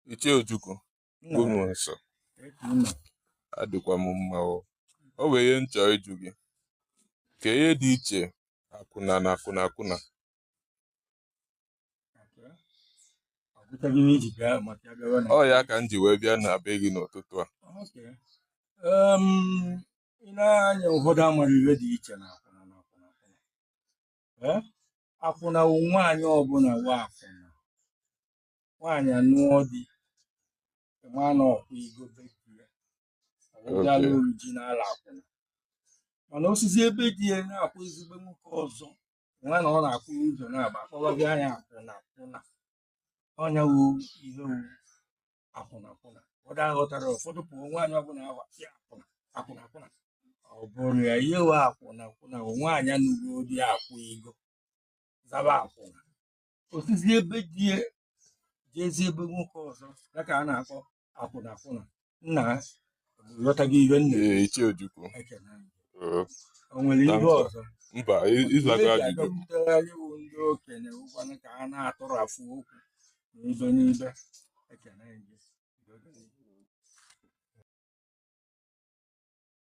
Ichie Ojukwu, Nna, good morning, sir. eke ime. Adịkwa m mma o. O nwere ihe m chọrọ ịjụ gị. Ka ihe dị iche akwụna na akwụna akwụna. Okay. Ọ bụchaghị ihe iji bịa maka ya bịawa na Ọ ya ka m ji wee bịa na be gị n'ụtụtụ a. Okay. Ị na-anya ụfọdụ amara ihe dị iche na akwụna na akwụna akwụna. Eh? Akwụna wụ nwaanyị ọbụla wụ akwụna. Nwaanyị anụọ di, ma na ọkwụ igo be di ya. Ọ wụziala Okay. original akwụna. Mana osisi ebe di ya na-akwụ ezigbo nwoke ọzọ, nwa na ọ na-akwụ ụzọ na-agba akpọwazi anya akwụna akwụna. Ọnya wụ ihe wụ akwụna akwụna. Ụfọdụ aghọtara, ụfọdụ pụọ nwaanyị ọbụla ahụ asị akwụna akwụna akwụna. Ọ bụrụ ya ihe wụ akwụna akwụna wụ nwaanyị anụgo di akwụ ego zaba akwụna. Osisi ebe di ya jezie ebe nwoke ọzọ ya ka a na-akpọ akwụna akwụna. Nna, ghọtago ihe nna Ee, Ichie Ojukwu. ekene. Oo, O nwere ihe thanks, sir. ọzọ? Mba, Ihe ịzago eji ajụjụ. abịakwutegharị wụ ndị okenye wụkwanụ ka a na-atụrafụ okwu n'ibe n'ibe. Ekene gị.